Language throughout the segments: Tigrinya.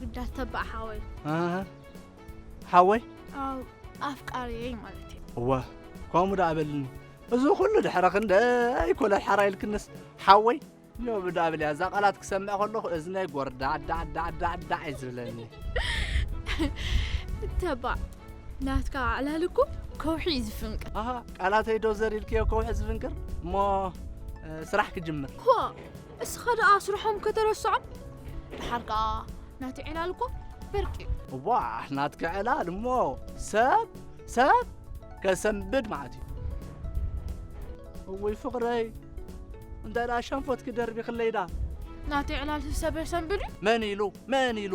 ግዳ ተባዕ ሓወይ። ኣሃ። ሓወይ ኣው ኣፍቃሪየይ ማለት እዩ። እወ ከምኡ ደኣ በልኒ። እዚ ኩሉ ድሕረ ክንደይ ኮለል ሓራ ኢልክንስ ሓወይ ዮ ብዳ ብልያ እዛ ቃላት ክሰምዕ ከለኹ እዝነይ ጎርዳዕ ዳዕ ዳዕ ዳዕ ዳዕ እዩ ዝብለኒ። ተባዕ ናትካ ኣዕላል እኮ ከውሒ እዩ ዝፍንቅር። ኣሃ ቃላተይ ዶ ዘሪልክዮ ከውሒ ዝፍንቅር እሞ እ፣ ስራሕ ክጅምር። ሆ እስኻ ደኣ ስርሖም ከተረስዖም ድሓር ከኣ ናቲ ዕላል እኮ ብርቂ እዩ። እዋ ናትካ ዕላል እሞ ሰብ ሰብ ከሰንብድ ማለት እዩ። እውይ ፍቕረይ እንታይ ደኣ ሸንፎት ክደርቢ ክለይዳ ናቲ ዕላል ሰብ የሰንብድ እዩ። መን ኢሉ መን ኢሉ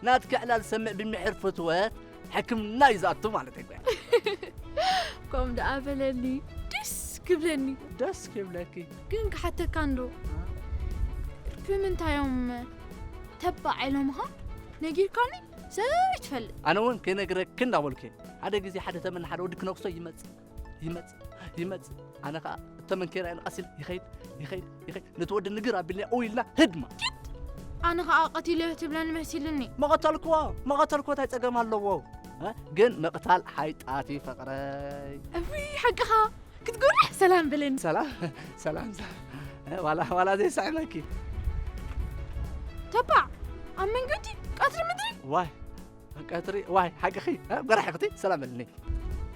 ናትካ ዕላል ሰምዕ ብምሕር ፍትወት ሕክምና እዩ ዝኣቱ ማለት እዩ። ከም ደኣ በለኒ ደስ ክብለኒ። ደስ ክብለኪ። ግን ክሓተካ እንዶ ብምንታዮም ተባዕ ኢሎምኻ ነጊርካኒ ዘይትፈልጥ። ኣነ እውን ከይነግረኪ እንዳበልኩ ሓደ ግዜ ሓደ ተመን ሓደ ወዲ ክነክሶ ይመጽእ ይመጽእ ይመጽእ ኣነ ከዓ እተመን ከይራይ ንቐሲል ይኸይድ ይኸይድ ይኸይድ ነቲ ወዲ ንግር ኣቢልና ኡ ኢልና ህድማ ኣነ ከዓ ቀቲለ ትብለኒ መሲልኒ። መቐተልክዎ መቐተልክዎ ታይ ፀገም ኣለዎ እ? ግን ምቕታል ሓይጣት እዩ ፍቕረይ እውይ ሓቅኻ ክትጎርሕ ሰላም በለኒ። ሰላም ሰላም ሰላም እ? ዋላ ዋላ ዘይስዕመኪ ተባዕ ኣብ መንገዲ ቀትሪ ምድሪ ዋይ ቀትሪ ዋይ ሓቅኺ እ? ጎራሕ ኢኽቲ ሰላም በልኒ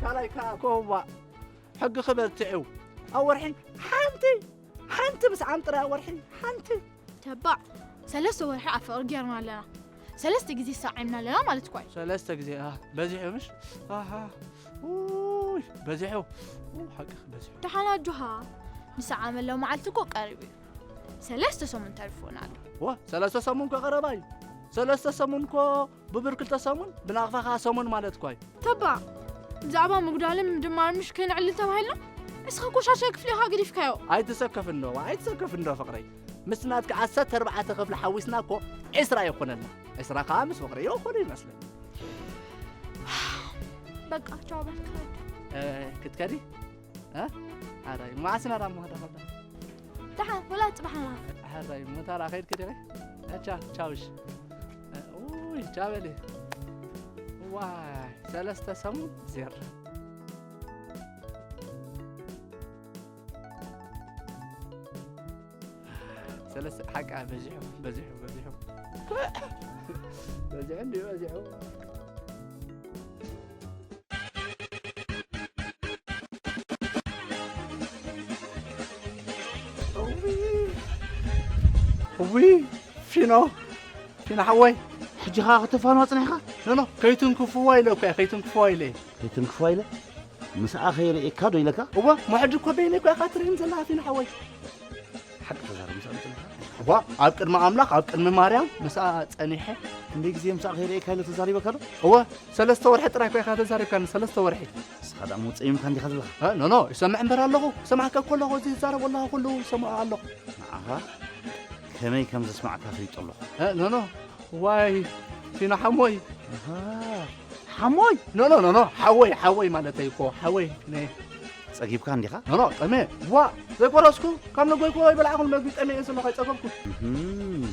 ካልኣይ ከዓ ኮዋ ሕጊ ክበርትዕ እዩ ኣብ ወርሒ ሓንቲ ሓንቲ ምስ ዓም ጥራይ ኣብ ወርሒ ሓንቲ ተባዕ ሰለስተ ወርሒ ኣብ ፍቕሪ ጌርና ኣለና ሰለስተ ግዜ ሰዓምና ኣለና ማለት እኳ እዩ ሰለስተ ግዜ ኣ በዚሑ ምሽ ኣሃ ውይ በዚሑ ኡ፣ ሓቅኺ በዚሑ ደሓን ኣጆኻ ንሰዓመሎም መዓልቲ እኮ ቀሪቡ እዩ ሰለስተ ሰሙን ተሪፎና ኣሎ ዋ ሰለስተ ሰሙን ከ ቀረባ እዩ ሰለስተ ሰሙን ኮ ብብር ክልተ ሰሙን ብናቕፋ ኸዓ ሰሙን ማለት እኳ እዩ ተባ ብዛዕባ ምጉዳልን ምድማር ምሽ ከይነዕልል ተባሂልና እስኻ ቆሻሻ ክፍሊ ኢኻ ገዲፍካዮ ኣይትሰከፍ እንዶ ኣይትሰከፍ እንዶ ፍቕረይ ምስ ናትካ ዓሰርተ ኣርባዕተ ክፍሊ ሓዊስና እኮ ዕስራ ይኾነና ዕስራ ኸዓ ምስ ፍቕረይ ይኾነ ይመስለኒ በቃ ቻው በልካ እ፣ ክትከዲ እ? ሓራይ መዓስ ኢና ዳ ምኸዳ ከሎ ደሓን ወላ ፅባሕ ንረኸብ። ሕራይ መታራ ከይድኪ ዲኺ? ቻ ቻውሽ። ኡይ ቻበሊ። ዋይ ሰለስተ ሰሙን ዜር። ሰለስተ ሓቃ በዚሑ በዚሑ በዚሑ በዚሑ እንዲ በዚሑ እዊ ፊኖ ፊኖ ሓወይ ሕጂ ኸዓ ከተፋንዋ ጽኒሕኻ ኖኖ ከይትንክፍዋ ኢለ እኮ እየ ከይትንክፍዋ ኢለ እየ ከይትንክፍዋ ኢለ ምስኣ ከይርእየካ ዶ ኢለካ እወ ሞሐዲ እኮ በይነ እኮ ኢኻ ትርእን ዘለኻ ፊኖ ሓወይ ሓቂ ተዛረብ ምስኣ ምጽንኻ እዋ ኣብ ቅድሚ ኣምላኽ ኣብ ቅድሚ ማርያም ምስኣ ጸኒሐ ክንደይ ግዜ ምስኣ ከይርእየካ ኢለ ተዛሪበካ ዶ እወ ሰለስተ ወርሒ ጥራይ እኮ ኢኻ ተዛሪብካኒ ሰለስተ ወርሒ ንስኻ ደኣ መውፅእ ምካ እንዲኻ ዘለኻ እ፣ ኖ ኖ ይሰምዕ እምበር ኣለኹ ይሰማዕካ እኮ ኣለኹ እዚ ዝዛረብ ኣለኻ ኩሉ ይሰምዖ ኣለኹ ንዓኻ ከመይ ከም ዘስማዕካ ፈሊጡ ኣለኹ እ፣ ኖ ኖ ዋይ ፊኖ ሓሞይ ኣሃ፣ ሓሞይ ኖ ኖ ኖ ኖ ሓወይ ሓወይ ማለተይ እኮ ሓወይ ነ ጸጊብካ እንዲኻ ኖ ኖ ጠሜ ዋ ዘይቆረስኩ ካብ ነጎይኮ ይበልዓኹ መግቢ ጠሜ እየ ዘለኹ ኣይጸገብኩ እህም፣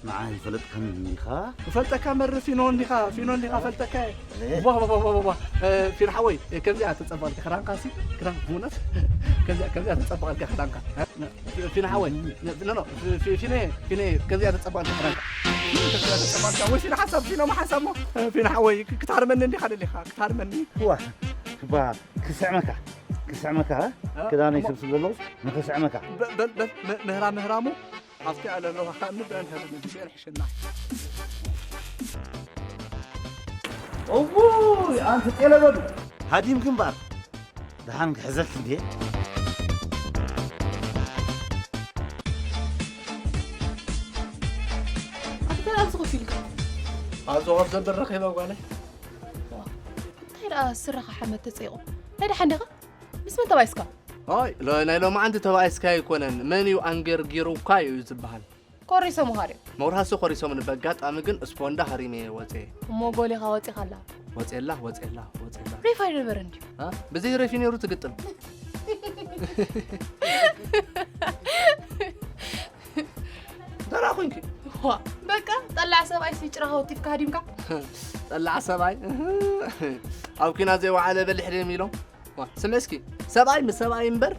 ንዓይ ይፈለጥካኒ እንዲኻ እፈልጠካ መሪ ፊኖ እንዲኻ ፊኖ እንዲኻ ፈልጠካ እየ። ዋ ዋ ዋ ዋ ዋ እ፣ ፊኖ ሓወይ እ፣ ከምዚኣ ተጸበቐልካ ክዳንካ ሲ ክዳን ብእውነት ከምዚኣ ከምዚኣ ተጸበቐልካ ክዳንካ እ፣ ፊኖ ሓወይ ኖ ኖ ፊ- ፊ- ፊኖ ፊኖ ከምዚኣ ተጸበቐልካ ክዳንካ ከምዚኣ ተጸበቐልካ ወይ ፊኖ ሓሳብ ፊኖ ሓሳብ ሞ እ፣ ፊኖ ሓወይ ክ- ክትሃርመኒ እንዲኻ ደሊኻ ክትሃርመኒ ዋ ክባ ክስዕመካ ክስዕመካ እ? ክዳነይ ስብስብ ዘለውስ ንኽስዕመካ በ- በ- በ- ምህራ ምህራሙ ኣብቲ ኣለለዋ ካብ ንበን ሀብ ንግዜን ሕሽና እውይ ኣንቲ ጤለበዱ ሃዲምኪ እምበኣር ደሓን ክሕዘኪ እንድየ ኣቲ እንታይ ኣብዚ ኮፍ ኢልካ ኣብዚ ኮፍ ዘብል ረኺበ ጓለይ እንታይ ደኣ ስረኻ ሓመድ ተፀይቑ ናይ ደሓን ዲኻ ምስ መን ተባኢስካ ኣይ ሎ- ናይ ሎማዓንቲ ተባኢስካ ኣይኮነን መን እዩ ኣንገርጊሩካ እዩ ዝበሃል ኮሪሶም ውሃ ድዮም? መብራህሲ ኮሪሶምኒ በጋጣሚ ግን ስፖንዳ ሃሪመ እየ ወፅየ። እሞ ጎሊኻ ወፂኻ ኣላ። ወፅየላ ወፅየላ ወፅየላ። ሪፋ ኣይነበረ እንድዩ። እ? ብዘይ ሬፊ ነይሩ ትግጥም። ደራ ኮንኪ። ዋ፣ በቃ ጠላዕ ሰብኣይ ሲጭራኻ ወቲፍካ ሃዲምካ። ጠላዕ ሰብኣይ ኣብ ኲናት ዘይወዓለ በሊሕ ድዮም ኢሎም። ዋ፣ ስምዒ እስኪ፣ ሰብኣይ ምስ ሰብኣይ እምበር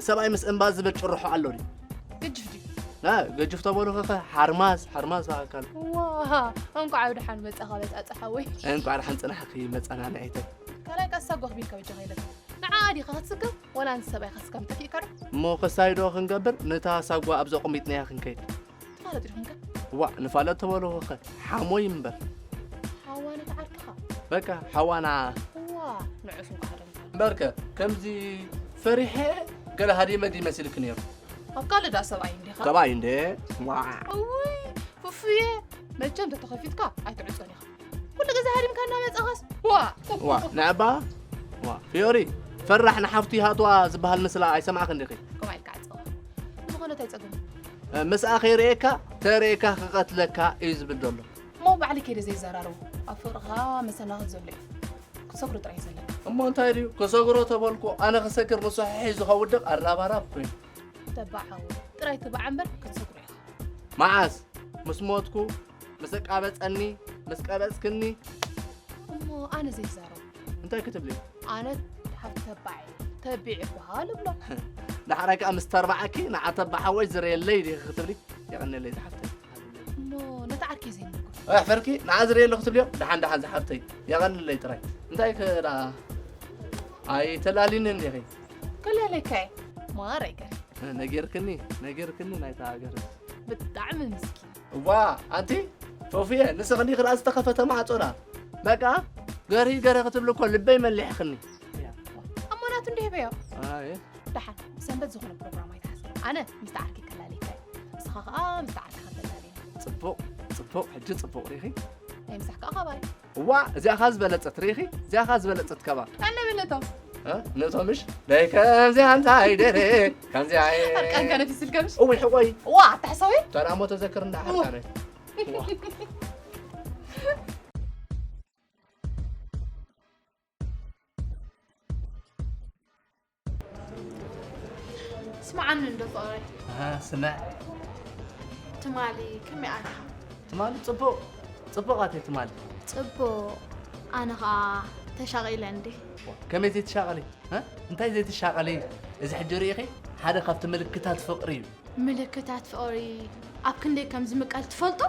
ሰብኣይ ምስ እምባ ዝብል ጭርሖ ኣሎ ድዩ? ግጅፍ ድዩ? ና፣ ገጅፍ ተበሉ ኸኸ ሓርማዝ፣ ሓርማዝ በሃካል። ዋ፣ እንኳዕ ኣብ ደሓን መጻኻ በጻጽ ሓወይ። እንኳዕ ደሓን ጽናሕኪ መጻና ንዒተይ። ካልኣይ ቃ ሳጓ ክቢልካ በጃኻ ኢለካ። ንዓ ዲኻ ክትስከም ወላ ንሰብኣይ ክትስከም ጠፊእካ ዶ? እሞ ከሳይዶ ክንገብር ነታ ሳጓ ኣብ ዘቑሚጥናያ ክንከይድ። ትፋለጥ ዲኹም ከ? ዋእ ንፋለጥ ተበልኹ ኸ ሓሞይ እምበር። ሓዋ ነቲ ዓርክኻ? በቃ ሓዋና። ዋ ንዑስ እንኳ ደምካ። እምበርከ ከምዚ ፈሪሐ ገለ ሃዲመ ድዩ መሲልክ ነይሩ? ኣብ ካልእ ደኣ ሰብኣይ እንዲኻ? ሰብኣይ እንዴ? ዋእ። እውይ ፉፉየ መቸም ተተኸፊትካ ኣይትዕጾን ኢኻ። ኩሉ ግዜ ሃዲምካ እናመጻኻስ ዋ። ዋ ንዕባ ዋ ፊዮሪ ፈራሕ ንሓፍቱ ይሃጥዋ ዝበሃል ምስላ ኣይሰማዕክን ዲኺ? ከምኣ ኢልካ ዓጸዋ። ብዝኾነ እንታይ ጸገም? ምስኣ ከይርእየካ ተርእየካ ክቐትለካ እዩ ዝብል ዘሎ። እሞ ባዕሊ ከይደ ዘይዘራረቡ ኣብ ፍቕርኻ መሰናኽል ዘሎ እዩ። ክትሰግሮ ጥራይ እዩ ዘለካ። እሞ እንታይ ድዩ ክሰግሮ ተበልኩ ኣነ ክሰግር ንሱ ሒዙ ከውድቕ ኣራባራብ ኮይኑ። ተባዕ ሓወይ ጥራይ ትባዕ እምበር ክትሰግሮ ኢኻ። መዓስ? ምስ ሞትኩ? ምስ ኣቃበጸኒ? ምስ ቀበጽክኒ? እሞ ኣነ ዘይዛረብ እንታይ ክትብሊ? ኣነ ሓፍቲ ተባዕ እየ ተቢዕ ይበሃል እብሎ። ዳሕራይ ከኣ ምስ ተርባዓኪ ንዓ ተባዕ ሓወይ ዝረየለይ ዲኺ ክትብሊ? የቐንየለይ ዝሓፍተይ። እሞ ነቲ ዓርከይ ዘይነግሮ። ኣሕፈርኪ ንዓ ዝረየለ ክትብልዮ? ደሓን ደሓን ዝሓፍተይ የቐንለይ ጥራይ። እንታይ ከ ደኣ ኣይተላልይኒ እንዲኺ? ከለለይካ እየ ማረይ ገር። ነጊርክኒ ነጊርክኒ ናይታ ሃገር። ብጣዕሚ ምስኪን። እዋ ኣንቲ ፎፍየ ንስኽኒ ክልኣ ዝተኸፈተ ማዕጾ ደኣ በቃ ገርሂ ገረ ክትብሊ እኮ ልበይ መሊሕክኒ። እሞ ናቱ እንዲህ በዮ። ኣየ ደሓን ብሰንበት ዝኾነ ፕሮግራም ኣይትሓስብ። ኣነ ምስቲ ዓርኪ ከላልየካ እየ። ንስኻ ኸኣ ምስቲ ዓርክኻ ተላልየኒ። ጽቡቕ ጽቡቕ ሕጂ ጽቡቕ ሪኺ። ናይ ምሳሕ ከኣ ካባይ። እዋ እዚኣ ኸኣ ዝበለጸት ሪኺ እዚኣ ኸኣ ዝበለጸት ካባ። ኣነ ብለቶም። እ? ነቶምሽ ደይ ከምዚኣ እንታይ ደረ ከምዚኣ እየ። ዕርቃንካ ነፊስልካ ምሽ? እውይ ሕቆይ። ዋ ኣታ ሓሳዊ። ተራሞ ተዘክር እንዳ ዕርቃነ። ዋ። ስምዓኒ እንዶ ፍቕረይ። ኣሃ፣ ስምዕ። ትማሊ ከመይ ኣልካ? ትማሊ ጽቡቕ፣ ጽቡቕ ኣትየ ትማሊ። ጽቡቕ፣ ኣነ ኸኣ ተሻቒለ እንዴ። ዋ፣ ከመይ ዘይትሻቐሊ? እ? እንታይ ዘይትሻቐሊ? እዚ ሕጂ ርኢኺ? ሓደ ካብቲ ምልክታት ፍቕሪ እዩ። ምልክታት ፍቕሪ ኣብ ክንደይ ከም ዝምቀል ትፈልጡ?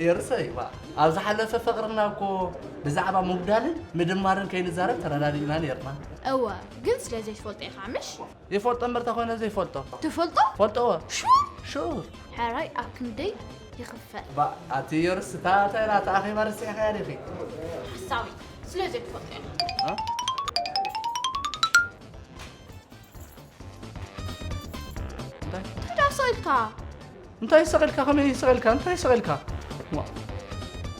የርሰይ፣ ዋ፣ ኣብ ዝሓለፈ ፍቕርና እኮ ብዛዕባ ምጉዳልን ምድማርን ከይንዛረብ ተረዳዲእና ነይርና። እወ፣ ግን ስለ ዘይትፈልጦ ኢኻ፣ ምሽ? ይፈልጦ እምበር ተኾይነ ዘይፈልጦ። ትፈልጦ? ፈልጦ እወ። ሹር? ሹር። ሕራይ ኣብ ክንደይ ይኽፈል? ባ፣ ኣቲ የርስ፣ እታ፣ እታ፣ እታ ኣኼባ ረሲዕካያ ዲኺ? ሓሳዊ፣ ስለ ዘይትፈልጦ ኢኻ። እ? እንታይ? እንታይ ደኣ ስቕ ኢልካ? እንታይ ስቕ ኢልካ? ከመይ ስቕ ኢልካ? እንታይ ስቕ ኢልካ? ዋ።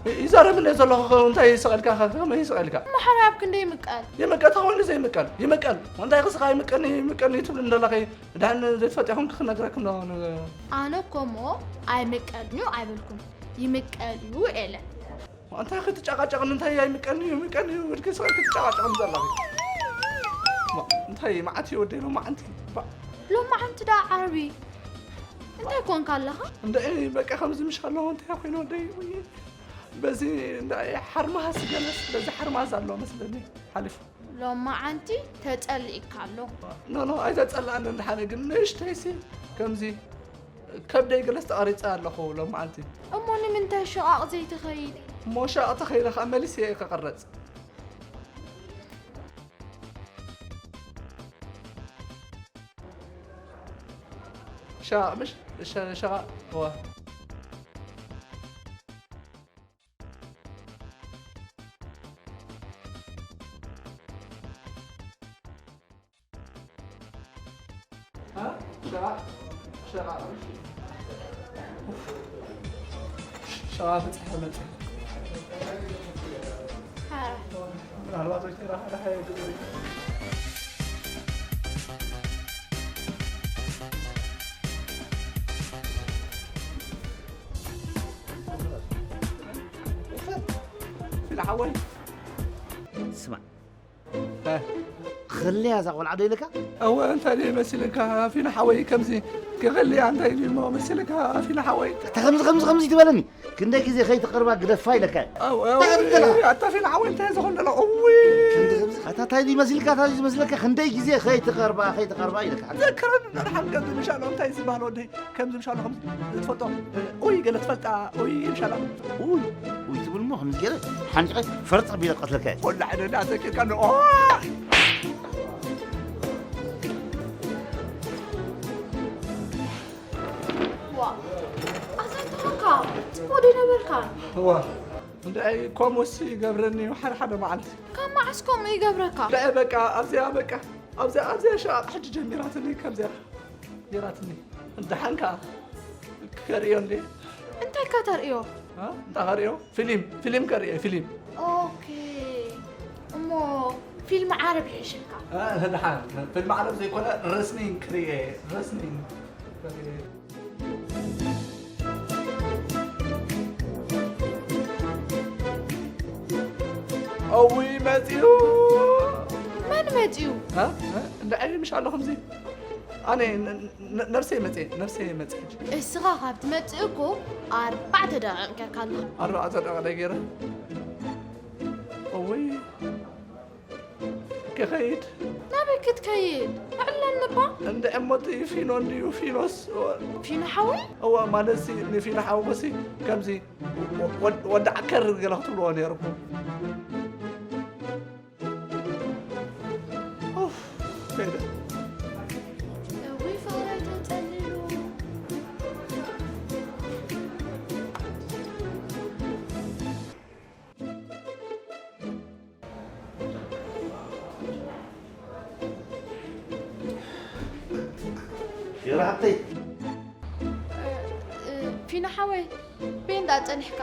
ይ-፣ ይዛረብ እንደ ዘለኹ ከ-፣ እንታይ ስቕ ኢልካ? ከ-፣ ከመይ ስቕ ኢልካ? እሞ ሓራይ ኣብ ክንደይ ይምቀል? ይምቀል ተኾይኑ ዘይምቀል? ይምቀል። እንታይ ክስኻ ይምቀኒ፣ ይምቀኒ ትብል እንደለኺ? ድሓን ዘይትፈልጢ ኮንኪ ክነግረኪ እንዶ ን-፣ ኣነ እኮ እሞ ኣይምቀልን እዩ ኣይበልኩን። ይምቀል እዩ ኢለ። እንታይ ክትጨቃጨቅኒ? እንታይ ኣይምቀኒ እዩ፣ ምቀኒ እዩ ኢልኪ ስቕ ክትጨቃጨቅኒ ዘለኺ? ማ-፣ እንታይ መዓት እዩ ወደይ ሎማዓንቲ? ባ-፣ ሎማዓንቲ ደኣ ዓርቢ እንታይ ኮንካ ኣለኻ? እንደ በቃ ከምዚ ምሽ ኣለኹ እንታይ ኮይኑ ወደይ? ውይ፣ በዚ እንደ ሓርማሃስ ገለስ፣ በዚ ሓርማዝ ኣሎ መስለኒ ሓሊፉ። ሎማዓንቲ ተጸሊእካ ኣሎ። ኖ፣ ኖ፣ ኣይተጸልኣንን። ደሓነ ግን ንእሽተይሲ ከምዚ ከብደይ ገለስ ተቐሪጸ ኣለኹ ሎማዓንቲ። እሞ ንምንታይ ሽቓቕ ዘይትኸይድ? እሞ ሽቓቕ ተኸይደ ኸኣ መሊሰ እየ ክቕረጽ። ሽቓቕ ምሽ? ሸ-፣ ሽቓቕ፣ እወ። ሸቓቕ፣ ሸቓቕ፣ ሸቓቕ በጺሐ መጸ። ምናልባት ወይ ተራ ሓደ ሓደ ኢላ ሓወይ። ስማዕ፣ እ። ኽ-፣ ከልያ እዛ ቆልዓ ዶ ኢልካ? እወ፣ እንታይ ደይ መሲልካ ፊና ሓወይ፣ ከምዚ ክኸልያ እንታይ ደይ እሞ መሲልካ ፊና ሓወይ? ኣታ ከምዚ፣ ከምዚ፣ ከምዚ ትበለኒ። ክንደይ ግዜ ከይትቐርባ ግደፋ ኢለካ። እወ፣ እወ፣ እንታይ ከምዚ ትበላ? ኣታ ፊና ሓወይ፣ እንታይ ዝኾን ደሎ? እውይ! ክንደይ ከምዚ፣ ኣታ እንታይ ደይ መሲልካ፣ እንታይ ደይ መሲልካ? ክንደይ ግዜ ከይትቐርባ፣ ከይትቐርባ ኢለካ። ዘክረኒ፣ ደሓን ከምዚ ምሻሎ እንታይ ዝበሃል ወደይ? ከምዚ ምሻሎ ከምዚ ትፈልጦ? ኡይ፣ ገለ ትፈልጣ? ኡይ፣ ምሻላ። ኡይ፣ ኡይ ትብል እሞ ከምዚ ገለ ሓንቂቐ ፈርጥ ኣቢለ ቀትለካ እየ። ወላሂ ደዳ ዘኪርካ ኖ። ዋ፣ ኣታ እንታይ ኾንካ? ጽቡቕ ዶ ነበርካ? እዋ፣ እንታይ ከምኡስ ይገብረኒ እዩ ሓደ ሓደ መዓልቲ። ካብ መዓስ ከምኡ ይገብረካ? ደአ በቃ ኣብዚኣ በቃ ኣብዚኣ ኣብዚኣ ሸቓቕ ሕጂ ጀሚራትኒ ከምዚኣ ጌራትኒ። ደሓን ከኣ ከርእዮ እንዴ? እንታይ እካ ተርእዮ? እ? እንታይ ከርእዮ? ፊልም፣ ፊልም ከርእዮ፣ ፊልም። ኦኬ። እሞ ፊልም ዓረብ ይሕሸካ። እ፣ ደሓን። ፊልም ዓረብ ዘይኮነ ረስኒንግ ክርእየ፣ ረስኒንግ ክርእየ። እውይ መጺኡ። መን መጺኡ? እ? እ? እንዳ ዓይኒ ምሽ ኣሎ ከምዚ። ኣነ ነ-፣ ነ-፣ ነብሰይ መጺኤ፣ ነብሰይ መጺኤ። እስኻ ካብ ትመጽእ እኮ ኣርባዕተ ደቂቕ ጌርካ ኣለኻ። ኣርባዕተ ደቂቕ ደ ገይረ? እውይ። ክኸይድ። ናበይ ክትከይድ? ኣዕለኒ እባ። እንድዒ እሞ እቲ ፊኖ እንድዩ፣ ፊኖስ። ፊኖ ሓወይ? እወ፣ ማለትሲ ንፊኖ ሓወይሲ ከምዚ ወ-፣ ወ-፣ ወዲ ዓከር ገለ ክትብልዎ ነይርኩም። ኡፍ፣ ከይደ። እውይ፣ ፍቕረይ ተጸሊሉ። ፊራ ሓብተይ። እ፣ እ፣ ፊና ሓወይ፣ በይ እንዳ ጸኒሕካ?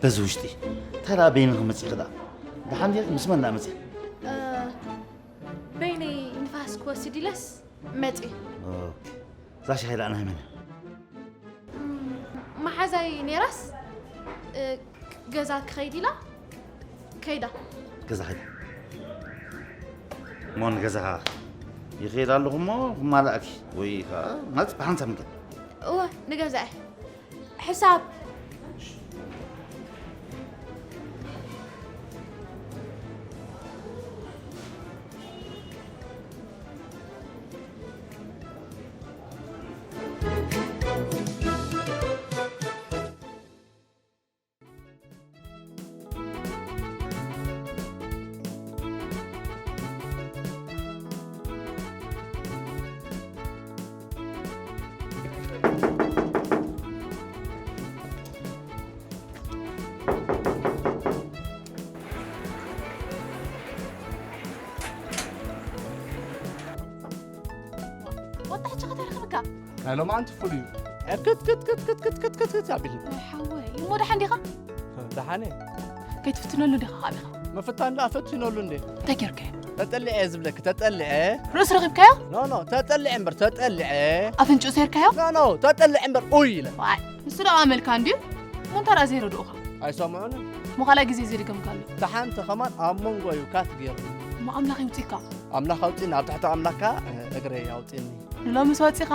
በዚ ውሽጢ። እንታይ ደኣ በይንኺ መጺእኺ ደኣ? ደሓን ዲኺ? ምስ መን ደኣ መጺእኺ? እ፣ በይነይ ንፋስ ክወስድ ኢለስ መጺእ። ኦኬ። እዛ ሻሂ ደኣ ናይ መን እያ? እም፣ መሓዛይ ነይራስ፣ እ፣ ገዛ ክኸይድ ኢላ ከይዳ። ገዛ ከይዳ። እሞ ንገዛኻ ይኸይድ ኣለኹ እሞ ክማልኣኪ ወይ ከዓ ማለት ብሓንሳብ ንከይድ። እወ፣ ንገዛይ። ሕሳብ። ወጣ ሕጂ ከተረኽብካ። ናይ ሎማዓንቲ ፍሉይ እዩ። ክት ክት ክት ክት ክት ክት ክት ክት ኣቢሉ። ሓወይ፣ እሞ ደሓን ዲኻ? ደሓን እየ። ከይትፍትነሉ ዲኻ ካብ ኢኻ? ምፍታን ደኣ ፈቲነሉ እንዴ? እንታይ ጌርካዮ? ተጠሊዐ እየ ዝብለኪ፣ ተጠሊዐ። ርእሱ ረኺብካዮ? ኖ፣ ኖ፣ ተጠሊዐ እምበር፣ ተጠሊዐ። ኣፍንጭኡ ሰይርካዮ? ኖ፣ ኖ፣ ተጠሊዐ እምበር፣ ኡይ ኢለ። ዋይ፣ ንሱ ደኣ ኣመልካ እንድዩ። እሞ እንታይ ደኣ ዘይረድኡኻ? ኣይሰምዑንን። እሞ ካልኣይ ግዜ ዘይደገምካሉ? ደሓን ተኸማን ኣብ መንጎ እዩ ካት ገይሩ። እሞ ኣምላኽ ይውፅእካ። ኣምላኽ ኣውፅእኒ፣ ኣብ ትሕቲ ኣምላኽ ከኣ እግረይ ኣውፅእኒ። ንሎምስ ወፂኻ፣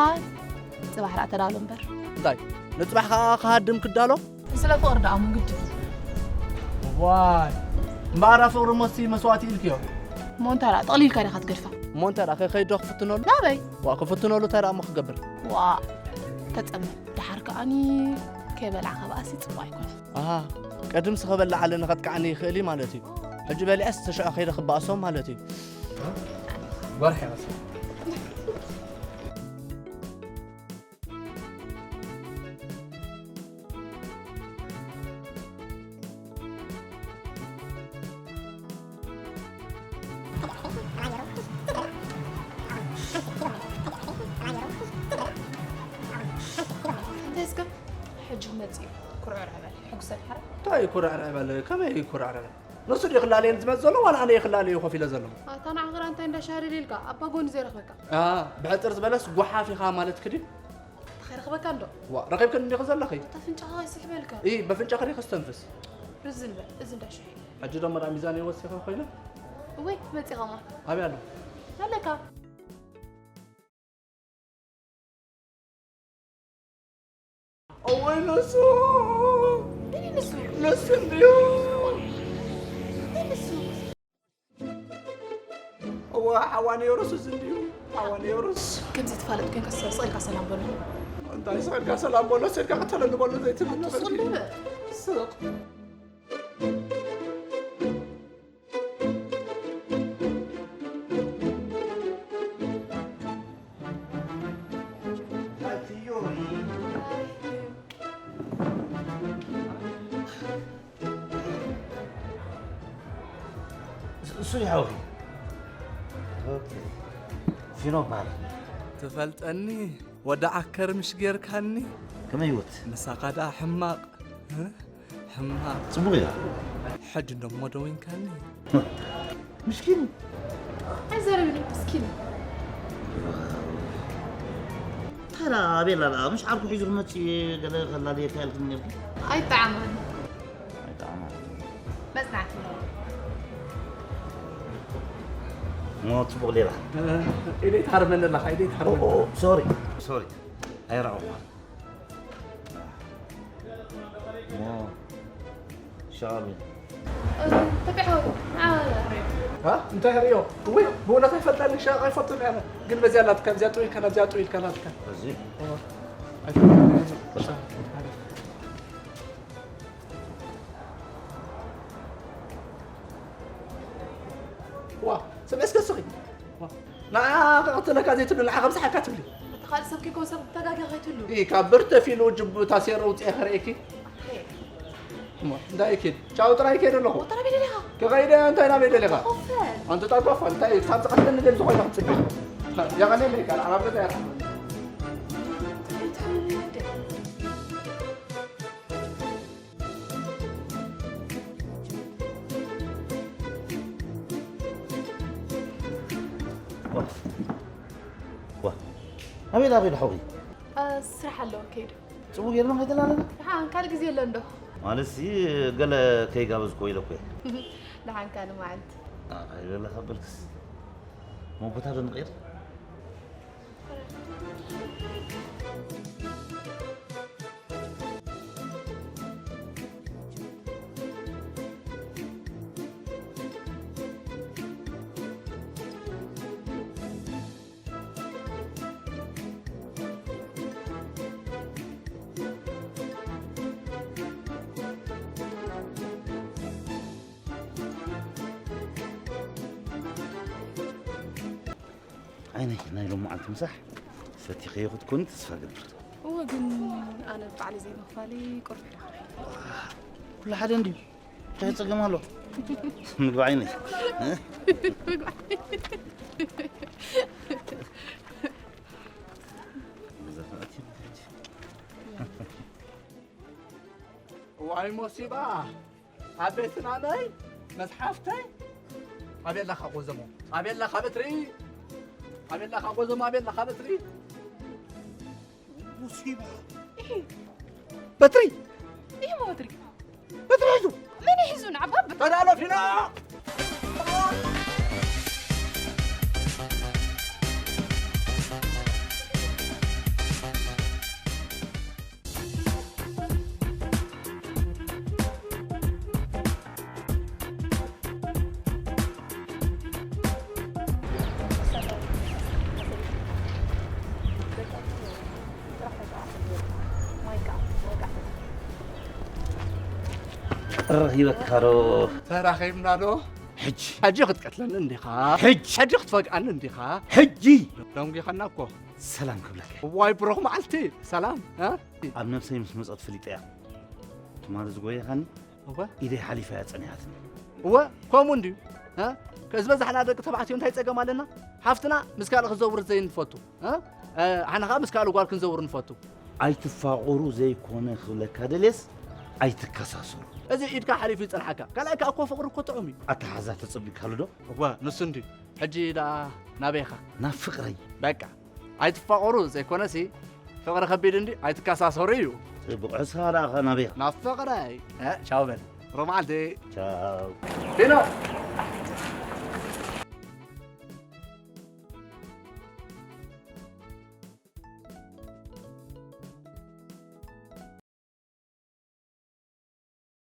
ፅባሕ ደኣ ተዳሎ እምበር። እንታይ? ንፅባሕ ከኣ ክሃድም ክዳሎ? ስለ ፍቕሪ ደኣ እሞ ግድን። ዋይ፣ እምበኣር ኣብ ፍቕሪ ሞትሲ መስዋእቲ ኢልክዮ። እሞ እንታይ ደኣ፣ ጠቕሊልካ ዲኻ ትገድፋ? እሞ እንታይ ደኣ፣ ከይከይድ ዶ ክፍትነሉ? ናበይ? ዋ፣ ክፍትነሉ እንታይ ደኣ እሞ ክገብር? ዋ፣ ተጸመም። ደሓር ከኣኒ ከይበላዕካ በኣሲ ጽቡቕ ኣይኮነን። ኣሃ፣ ቀድምሲ ከበልዓለኒ ከጥቅዓኒ ይኽእል እዩ ማለት እዩ። ሕጂ በሊዐስ ተሽዖ ከይደ ክበኣሶም ማለት እዩ። ወርሒ ይመስል። እንታይ እስከ? ሕጂ ክመጽእ እዩ። ኩርዕርዕ በል። ሕጉሰ ድሓር። እንታይ ኩርዕርዕ በል? ከመይ ኩርዕርዕ በል? ንሱ ድዩ ክላለየኒ ዝመጽእ ዘሎ ዋላ ኣነ እየ ክላለዮ ኮፍ ኢለ ዘለኹ? ኣታ ንዓኻ እንታይ እንዳሻርር ኢልካ? ኣባ ጎኒ ዘይረኽበካ። ኣ፣ ብሕጽር ዝበለስ ጓሓፍ ኢኻ ማለትኪ ድዩ? ከይረኽበካ እንዶ። ዋ፣ ረኺብክኒ እንዲኺ ዘለኺ? ኣታ ኣፍንጫኻ ይስሕበልካ። ኢ፣ በፍንጫኺ ዲኺ ክስተንፍስ? ርዝን በል፣ እዚ እንዳሽሒ። ሕጂ ደሞ ደኣ ሚዛነይ ወሲኸ ኮይነ? እወይ፣ መጺኻ እሞ። ኣበይ ኣሎ? ኣለካ። እወይ ንሱ እኔ ንሱ ንሱ እንድዩ። እኔ ንሱ እወ ሓዋ ነይሩስ እዚ እንድዩ። ሓዋ ነይሩስ ከምዚ ትፋለጥ ኮይንካ ስቕ ኢልካ ሰላም በሉ። እንታይ ስቕ ኢልካ ሰላም በሎ፣ ስቕ ኢልካ ቅተለሉ በሎ ዘይትብል ነገር ትስቕ እንድዩ። እንድበ ስቕ እሱ ይሓውኺ ፊኖ በሃል። ትፈልጠኒ ወዲ ዓከር ምሽ ጌርካኒ ከመይ ህይወት ምሳኻ ደኣ ሕማቕ እ? ሕማቕ ጽቡቕ እያ ሕጂ እንደሞ ደዊንካኒ ምስኪን ኣይዘረብኒ ምስኪን ታዲያ ኣቤላ ደኣ ምሽ ዓርኩ ሒዙ ክመጽእ ገለ ከላልየካ ኢልክኒ ነርኪ ኣይጠዓመን ኣይጠዓማት መጽናዕቲ እሞ ጽቡቕ ሌላ ኢደይ ትሃርመኒ ኣለኻ ኢደይ ትሃርመኒ ሶሪ ሶሪ ኣይረኣኹ እሞ ሻሉ ተቢሓዊ ها እንታይ ሪኦ ወይ ብእውነት ኣይፈልጠን ሻቕ ኣይፈልጥን ኣነ ግን በዚያ ናትካ እዚኣ ጥው ኢልካ ናብዚኣ ጥው ኢልካ ናትካ እዚ ዋ ስምዒ እስከ ስኺ ንዓ ክቕትለካ ዘይትብሊ ንዓ ከምዝሓካ ትብሊ እቲ ካልእ ሰብ ከይኮን ሰብ ተጋጊ ከይትሉ ካብ ብርተፊ ኢሉ ጅቡ ታሴሮ ውፅአ ከርእየኪ እሞ እንታይ ኪድ ቻው ጥራይ ከይደ ኣለኹ ወተራ ቤት ደሊኻ ክኸይደ እንታይ ናበይ ደሊኻ ኮፈል ኣንተ ጣቋፋ እንታይ ካብ ዝቐስደኒ ደሊ ዝኾይና ክትፅበ የቐለለይ ካልእ ኣብ ገዛ ያታ ዋ ኣበይ ዳ ከይዱ ሓውኺ ስራሕ ኣለዎ ከይዱ ጽቡቕ ጌርና ከይተላለና ደሓን ካልእ ግዜ ኣሎ እንዶ ማለትሲ ገለ ከይጋበዝኮ ኢለ እኮ ደሓን ካልእ መዓልቲ ኣይበለኻ በልክስ መቦታ ዶ ንቐይር ዓይነይ ናይ ሎም መዓልቲ ምሳሕ ፈቲኸዮ ክትኮኒ ተስፋ ገብር እወ ግን ኣነ ባዕሊ ዘይምኽፋለይ ቁርብ ኢኻ ኩሉ ሓደ እንድዩ እንታይ ጸገም ኣሎ ምግቢ ዓይነይ ዋይ ሞሲባ ኣቤት ናመይ መጽሓፍተይ ኣቤላኻ ቆዘሞ ኣቤላኻ በትሪ ኣቤላኻ ቆዘሞ ኣቤላኻ በትሪ ሙሲባ በትሪ ይህ መወትሪ በትሪ ሒዙ ምን ይሒዙ ንዓባብ ተዳሎ ፊና ረኺበካ ዶ ተራኺብና ዶ ሕጂ ሕጂ ክትቀትለኒ እንዲኻ ሕጂ ሕጂ ክትፈግኣኒ እንዲኻ ሕጂ ደንጒኻና እኮ ሰላም ክብለካ ዋይ ብሩኽ መዓልቲ ሰላም እ? ኣብ ነብሰይ ምስ መጸት ፍሊጠያ ትማሊ ዝጎየኻኒ እወ ኢደይ ሓሊፋ እያ ጸኒሓትኒ እወ ከምኡ እንድዩ እ? ዝበዛሕና ደቂ ተባዕትዮ እንታይ ጸገም ኣለና ሓፍትና ምስ ካልእ ክዘውር ዘይንፈቱ እ? ኣነ ከዓ ምስ ካልእ ጓል ክንዘውር ንፈቱ ኣይትፋቐሩ ዘይኮነ ክብለካ ደልየስ ኣይትከሳሰሩ እዚ ኢድካ ሓሊፉ ይጸንሓካ ካልኣይ ከዓ እኮ ፍቕሪ እኮ ጥዑም እዩ ኣተሓዛ ተጸቢካሉ ዶ እወ ንሱ እንድዩ ሕጂ ደኣ ናበይኻ ናብ ፍቕረይ በቃ ኣይትፋቐሩ ዘይኮነሲ ፍቕሪ ከቢድ እንዲ ኣይትከሳሰሩ እዩ ጽቡቕ ሕስኻ ደኣ ናበይ ናብ ፍቕረይ እ፣ ቻው በል ሮማዓልቲ ቻው ፊኖ